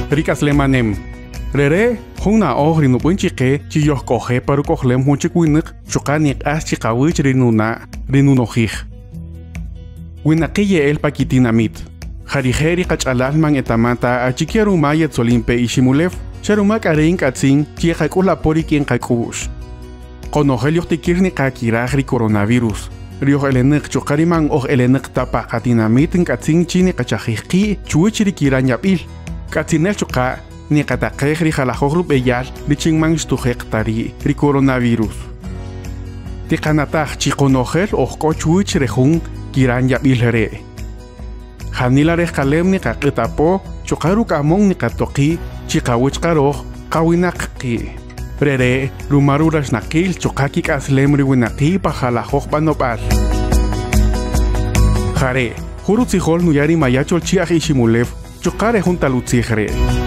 Ri k'aslemanem. Rere' jun na'oj ri nub'än chi qe chi yojk'oje' pa ruk'ojlem jun chik winäq chuqa' niq'ax chi qawäch ri nuna' ri nunojij. Winaqi' ye'el pa kitinamit. Ja rije' ri qach'alal man etaman ta achike ruma yetzolin pe Iximulew, xa ruma k'a ri' nk'atzin chi yeqak'ül apo rik'in qak'u'x. Qonojel yojtikïr niqakiraj ri coronavirus, ri oj elenäq chuqa' ri man oj elenäq ta pa qatinamit nk'atzin chi niqachajij qi' chuwäch ri kiran yab'il, k'atzinel chuqa' niqataqej ri jalajöj rub'eyal richin man xtujeq ta ri' ri coronavirus. Tiqanataj chi qonojel oj k'o chuwäch re jun kiran yab'il re'. Janila rejqalem niqaq'ët apo chuqa' ruk'amon niqatoqi' chi qawäch qaroj qawinaq qi'. Rere' ruma ruraxnaqil chuqa' kik'aslem ri winaqi' pa jalajöj b'anob'äl. Ja re' jun rutzijol nuya' ri Maya Cholchi' aj Iximulew chuqa' re jun talutzij re'.